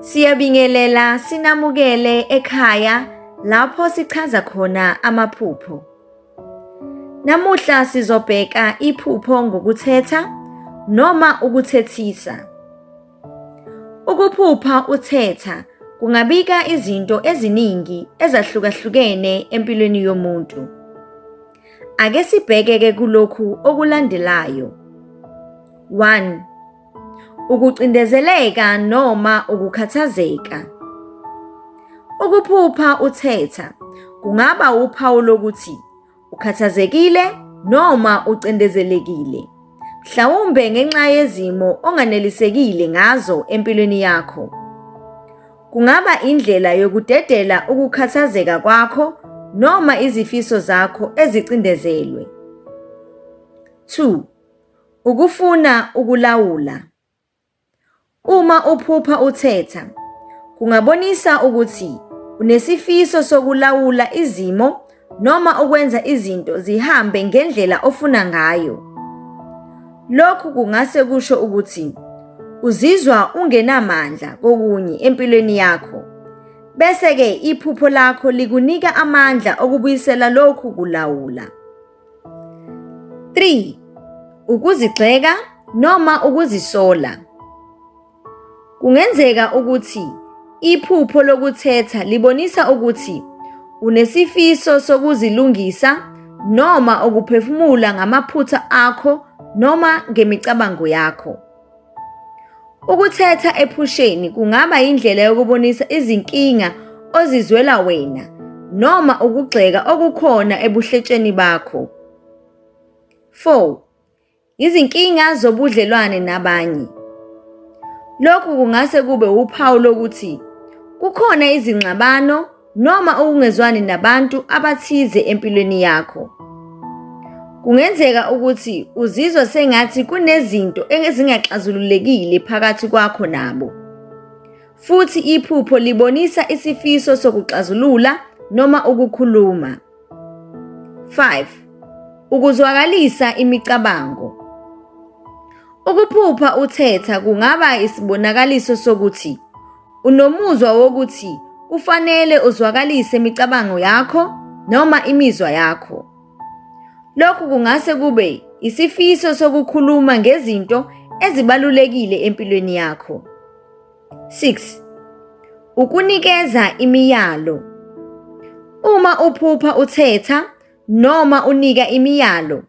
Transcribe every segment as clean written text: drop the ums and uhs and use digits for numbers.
Siyabingelela sinamukele ekhaya lapho sichaza khona amaphupho. Namuhla sizobheka iphupho ngokuthetha noma ukuthethisa. Ukuphupha uthetha kungabika izinto eziningi ezahlukahlukene empilweni yomuntu. Ake sibheke-ke kulokhu okulandelayo. 1. Ukucindezeleka noma ukukhathazeka. Ukuphupha uthetha kungaba uphawu lokuthi ukhathazekile noma ucindezelekile, mhlawumbe ngenxa yezimo onganelisekile ngazo empilweni yakho. Kungaba indlela yokudedela ukukhathazeka kwakho noma izifiso zakho ezicindezelwe. 2. Ukufuna ukulawula. Uma uphupha uthetha, kungabonisa ukuthi unesifiso sokulawula izimo noma ukwenza izinto zihambe ngendlela ofuna ngayo. Lokhu kungase kusho ukuthi uzizwa ungenamandla kokunye empilweni yakho, bese-ke iphupho lakho likunika amandla okubuyisela lokhu kulawula. 3. Ukuzigxeka noma ukuzisola. Kungenzeka ukuthi iphupho lokuthetha libonisa ukuthi unesifiso sokuzilungisa noma ukuphefumula ngamaphutha akho noma ngemicabango yakho. Ukuthetha ephusheni kungaba indlela yokubonisa izinkinga ozizwela wena noma ukugxeka okukhona ebuhletsheni bakho. 4. Izinkinga zobudlelwane nabanye. Lokhu kungase kube uphawu lokuthi kukhona izingxabano noma ukungezwani nabantu abathize empilweni yakho. Kungenzeka ukuthi uzizwa sengathi kunezinto ezingaxazululekile phakathi kwakho nabo. Futhi iphupho libonisa isifiso sokuxazulula noma ukukhuluma. 5. Ukuzwakalisa imicabango. Ukuphupha uthetha kungaba isibonakaliso sokuthi unomuzwa wokuthi kufanele uzwakalise imicabango yakho noma imizwa yakho. Lokhu kungase kube isifiso sokukhuluma ngezinto ezibalulekile empilweni yakho. 6. Ukunikeza imiyalo. Uma uphupha uthetha noma unika imiyalo,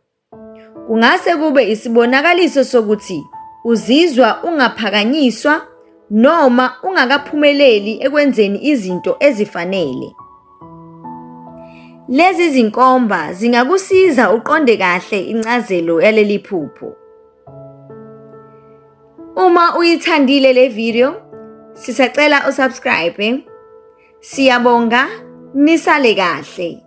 kungase kube isibonakaliso sokuthi uzizwa ungaphakanyiswa noma ungakaphumeleli ekwenzeni izinto ezifanele. Lezi zinkomba zingakusiza uqonde kahle incazelo yaleli phupho. Uma uyithandile le video, sisacela usubscribe. Siyabonga, nisale kahle.